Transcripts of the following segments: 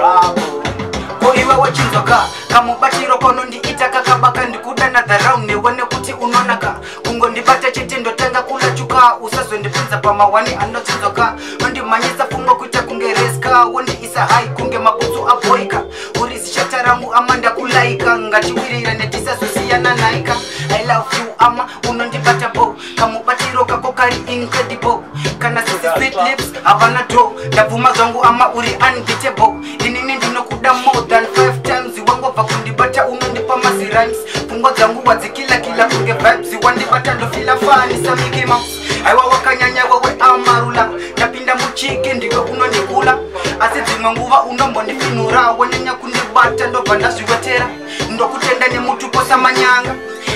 Trouble. Ko iwe wachinzwaka kamubatiro kanondiita kakabaka, ndikudana the round newe nekuti unonaka. Kungondibata chete ndotanga kulachuka, usazondipinza pamawani anotsinzoka. Nondimhanyisa pfungwa kuita kunge reska, wondiisa high kunge mabhutsu aboika. Uri zishata rangu ama, ndakulaika, ngatiwirirane netisazosiyana naika. I love you ama, unondibata bo, kamubatiro kako kari incredible. Kana sisi sweet lips havana do, ndabvuma zvangu ama, uri unbeatable. Inini ndinokuda more than five times. Wangobva kundibata unondipa mazirhymes, pfungwa dzangu wadzikilakila kunge vibes. Wandibata ndofila funny saMickey Mouse. Aiwa, wakanyanya wewe amarula, ndapinda muchiki ndiwe unondikula. Asi dzimwe nguva unombondifinura, wanyanya kundibata ndobva ndazviwetera. Ndokutenda nemutupo samanyanga,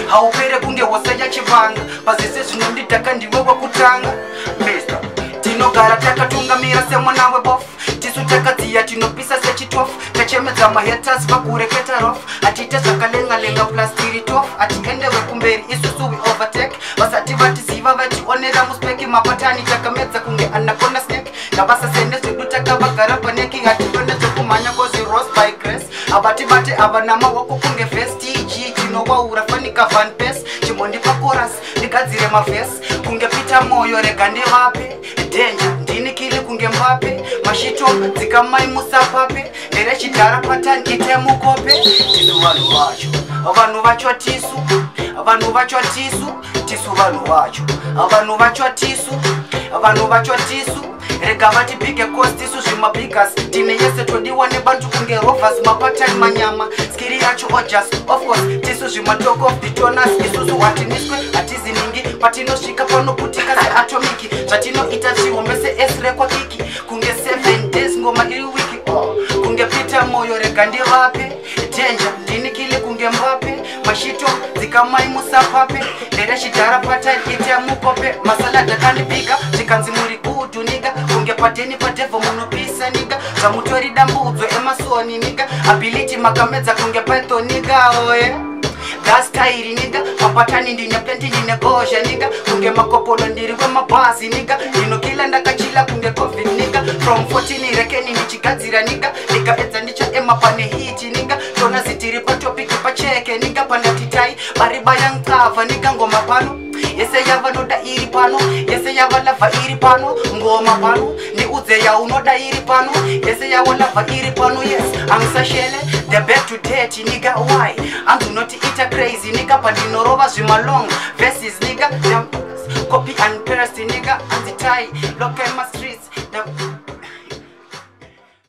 haupere kunge hosa yachivanga. Pazvese zvinondidhaka ndiwe wekutanga. Mr, tinogara takatungamira semwana webofu. Tisu takadziya, tinopisa sechitofu, tachemedza mahaters vakureketa rough. Hatiite zvakalenga-lenga, plus tiri tough. Hatiendewe kumberi isusu, we overtake. Vasati vatiziva vationera muspeki, mapatani takamedza kunge anaconda snake. Ngavasasende zvedu, takavagara paneki. Hatitone zvekumhanya 'cause rose by grace. Havatibate ava namaoko kunge vestg. Tinowaura fanika van pes, chimbondipa chorus ndigadzire mavhesi kunge Pita Moyo. Rega ndivape danger, ndinikili kunge Mbappe. Mashito dzikamai musapape, nderechidhara patani ite mukope. Tisu vanhu vacho, vanhu vacho tisu, vanhu vacho tisu, tisu vanhu vacho, vanhu vacho tisu, vanhu vacho tisu. Rega vatibige 'cause tisu zvimabigas, tine yese, todiwa nebantu kunge rovers. Mapatani manyama, skiri yacho ojas, of course tisu zvimatalk of the town. Isusu hatiniswe, hatiziningi, patinosvika panoputika seatomic. Zvatinoita zvihombe seesrekwa kiki, kunge 7 days ngoma iri wiki. Oh, kunge Peter Moyo. Rega ndivape danger, ndinikili kunge Mbappe. Mashito dzikamai musapape, nderechidhara patani ite mukope. Masalad akandibika zvikanzi muri good nigga, kunge pateni padhevho munopisa nigga. Zvamutori dambudzo emasoni nigga, ability makamedza kunge python nigga. Oye, gastairi nigga, mapatani ndine plenty, ndine gozha nigga, kunge makopolo ndiri wemabhazi nigga. Ndinokila ndakachila kunge COVID nigga, from 14 rekeni ndichigadzira nigga. Ndikaedza ndichaema pane hit nigga, tona zitiri patopiki pacheke nigga. Pandatitai baribayankava nigga, ngoma pano yese yavanoda iri pano, yese yavalavha iri pano. Ngoma pano, ndiudze yaunoda iri pano, yese yawalavha iri pano. Yes, angisashele the back to date nigga. Why anzi unoti ita crazy nigga? Pandinorova zvimalong verses nigga, them copy and paste nigga. Anzi tai look my street.